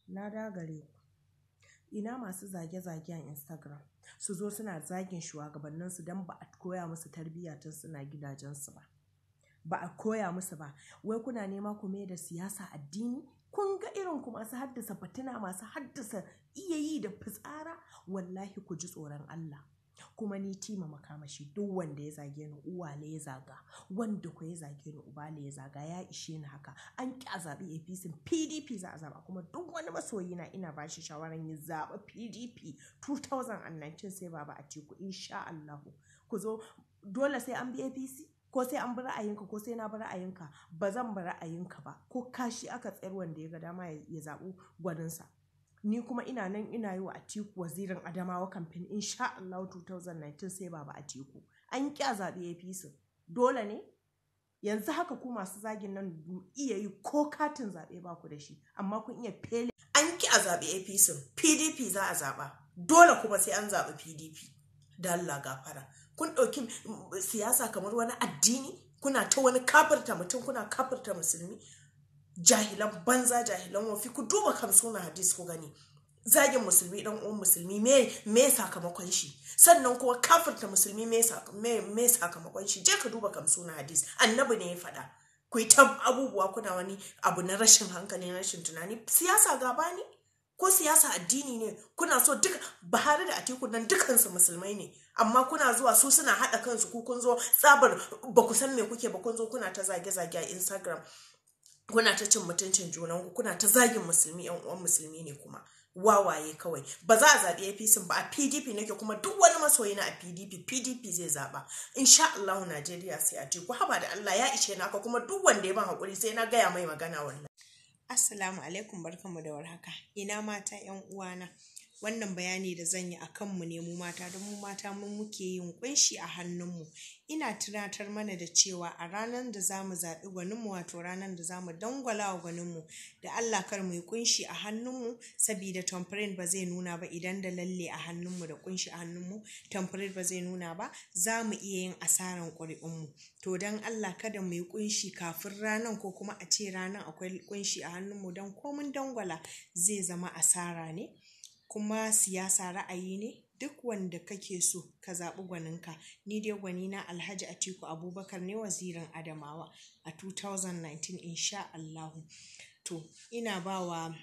Na dagare ku. Ina masu zage-zagen Instagram su zo suna zagin shugabanninsu don ba a koya musu tarbiyya tun suna gidajensu ba. Ba a koya musu ba. Wai kuna nema ku mai da siyasa addini? Kun ga irin ku masu haddasa fitina, masu haddasa iyayi da fitsara? Wallahi ku ji tsoron Allah. Kuma ni Tima Makamashi, duk wanda ya zage ni uwa ne ya zaga, wanda ko ya zage ni uba ne ya zaga, ya ishe ni haka. An ƙi a zaɓi APC, PDP za a zaɓa. Kuma duk wani masoyi na ina ba shi shawaran ya zaɓi PDP 2019 sai Baba Atiku insha Allahu. Ku zo dole sai an bi APC ko sai an bi ra'ayinka ko sai na bi ra'ayinka. Ba zan bi ra'ayinka ba. Ko kashi aka tsayar wanda ya ga dama ya zaɓi gwaninsa. Ni kuma ina nan ina yi wa Atiku wazirin Adamawa campaign insha Allah 2019 sai Baba Atiku. An ƙi a zaɓi APC. Dole ne? Yanzu haka ku masu zagin nan iya yi ko katin zaɓe ba ku da shi, amma kun iya fele. An ƙi a zaɓi APC, PDP za a zaɓa. Dole kuma sai an zaɓi PDP. Da Allah gafara. Kun ɗauki siyasa kamar wani addini? Kuna ta wani kafirta mutum, kuna kafirta musulmi? Jahilan banza, jahilan wofi. Ku duba kamsuna hadis ku gani. Zagin musulmi dan uwan musulmi me sakamakon shi? Sannan kuma kafirta musulmi me sakamakon shi? Je ka duba kamsuna hadis, annabi ne ya faɗa. Ku yi ta abubuwa kuna wani abu na rashin hankali, na rashin tunani. Siyasa gaba ne ko siyasa addini ne? Kuna so duk Buhari da Atiku nan dukansu musulmai ne, amma kuna zuwa su suna haɗa kansu, ku kun zo tsabar ba ku san me kuke ba, kun zo kuna ta zage-zage a Instagram, kuna ta cin mutuncin junanku, kuna ta zagin musulmi, yan uwan musulmi ne kuma wawaye kawai. Ba za a zaɓi APC ba, a PDP nake, kuma duk wani masoyi na a PDP, PDP zai zaɓa insha Allah. Najeriya sai Atiku. Haba da Allah, ya ishe naka. Kuma duk wanda ya ban hakuri sai na gaya mai magana wallahi. Assalamu alaikum, barkanmu da warhaka. Ina mata yan uwana. Wannan bayani da zan yi a kanmu ne mu mata, don mu mata mun muke yin kunshi a hannunmu. Ina tunatar mana da cewa a ranar da za mu zaɓi gwaninmu, wato ranar da za mu dangwala wa gwaninmu, da Allah kar mu yi kunshi a hannunmu, sabida tamfirin ba zai nuna ba. Idan da lalle a hannunmu da kunshi a hannunmu, tamfirin ba zai nuna ba, za mu iya yin asaran ƙuri'unmu. To don Allah kada mu yi kunshi kafin ranar, ko kuma a ce ranar akwai kunshi a hannunmu, don ko mun dangwala zai zama asara ne. Kuma siyasa ra'ayi ne, duk wanda kake so ka zaɓi gwaninka. Ni dai gwanina Alhaji Atiku Abubakar ne, wazirin Adamawa a 2019 insha Allahu. To ina ba wa